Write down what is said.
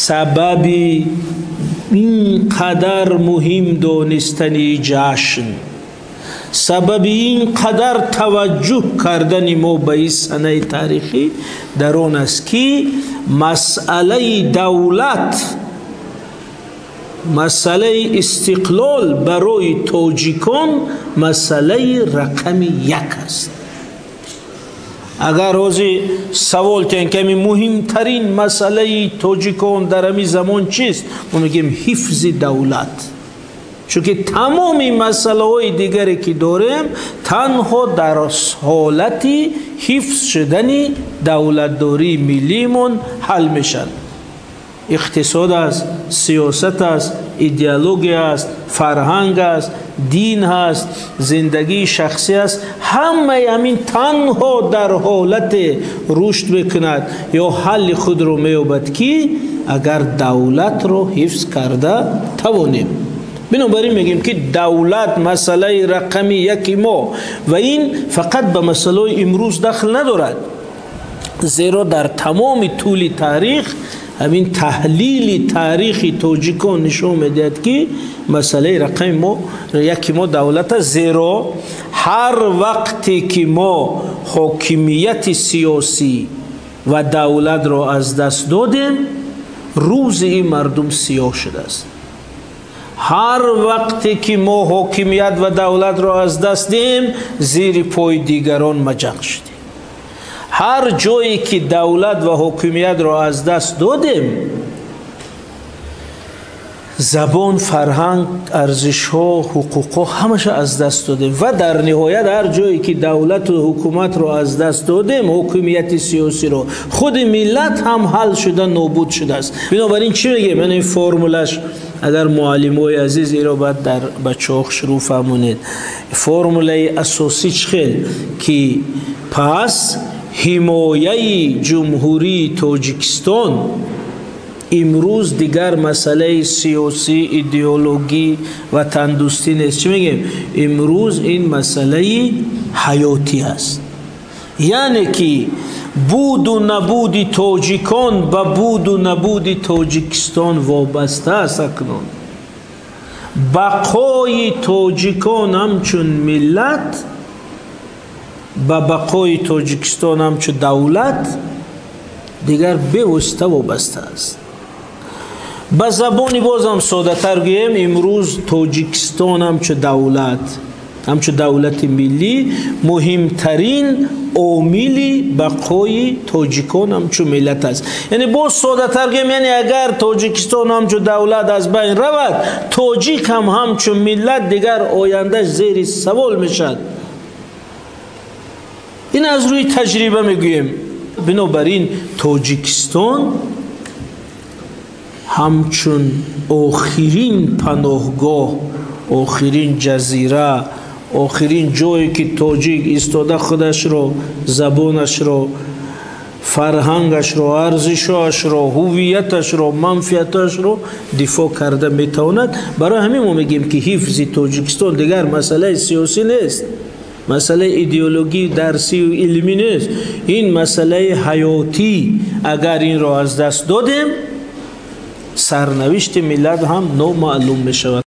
Сабаби ин қадар муҳим донистани ҷашн, сабаби ин қадар таваҷҷӯҳ кардани мо ба ин санаи таърихӣ дар он аст, ки масъалаи давлат, масъалаи истиқлол барои тоҷикон масъалаи рақами як аст. Агар ҳозир савол тиҳем, ки ҳамин муҳимтарин масъалаи тоҷикон дар ҳамин замон чист, мо мегӯем ҳифзи давлат, чунки тамоми масъалаҳои дигаре ки дорем, танҳо дар ҳолати ҳифз шудани давлатдории миллиимон ҳал мешаванд. Иқтисод аст, сиёсат аст, идеология аст, фарҳанг аст, дин ҳаст, зиндагии шахсӣ аст. Ҳамаи ҳамин танҳо дар ҳолате рушд мекунад ё ҳалли худро меёбад, ки агар давлатро ҳифз карда тавонем. Бинобар ин мегӯем, ки давлат масъалаи рақами яки мо, ва ин фақат ба масъалаҳои имрӯз дахл надорад, зеро дар тамоми тӯли таърих ҳамин таҳлили таърихи тоҷикон нишон медиҳад, ки масъалаи рақами мо яки мо давлат аст, зеро ҳар вақте ки мо ҳокимияти сиёсӣ ва давлатро аз даст додем, рӯзи ин мардум сиёҳ шудааст. Ҳар вақте ки мо ҳокимият ва давлатро аз даст диҳем, зери пои дигарон маҷақ шудем. Ҳар ҷое ки давлат ва ҳокимиятро аз даст додем, забон, фарҳанг, арзишҳо, ҳуқуқҳо ҳамаша аз даст додем. Ва дар ниҳоят ҳар ҷое ки давлату ҳукуматро аз даст додем, ҳокимияти сиёсиро, худи миллат ҳам ҳал шуда, нобуд шудааст. Бинобар ин чӣ мегӯем? Ин формулаш, агар муаллимои азиз иро баъд дар бачаҳо шурӯъ фаҳмонед, формулаи асосӣ чӣ хел ки пас ҳимояи Ҷумҳурии Тоҷикистон имрӯз дигар масъалаи сиёсӣ, идеологӣ ва тандӯстӣ нест. Чӣ мегӯем? Имрӯз ин масъалаи ҳаётӣ аст, яъне ки буду набуди тоҷикон ба буду набуди Тоҷикистон вобаста аст. Акнун бақои тоҷикон ҳамчун миллат ба бақои Тоҷикистон ҳамчун давлат дигар бевосита вобаста аст. Ба забони бозам соддатар гӯем, имрӯз Тоҷикистон ҳамчун давлат, ҳамчун давлати миллӣ муҳимтарин омили бақои тоҷикон ҳамчун миллат аст. Яъне боз соддатар гӯем, яъне агар Тоҷикистон ҳамчун давлат аз байн равад, тоҷик ҳам ҳамчун миллат дигар ояндаш зери савол мешавад. Ин аз рӯи таҷриба мегӯем. Бинобар ин Тоҷикистон ҳамчун охирин паноҳгоҳ, охирин ҷазира, охирин ҷое ки тоҷик истода худашро, забонашро, фарҳангашро, арзишҳоашро, ҳувияташро, манфиаташро дифоъ карда метавонад. Барои ҳамин мо мегӯем, ки ҳифзи Тоҷикистон дигар масъалаи сиёсӣ нест, масъалаи идеологӣ, дарсию илмӣ нест, ин масъалаи ҳаётӣ. Агар инро аз даст додем, сарнавишти миллат ҳам номаълум мешавад.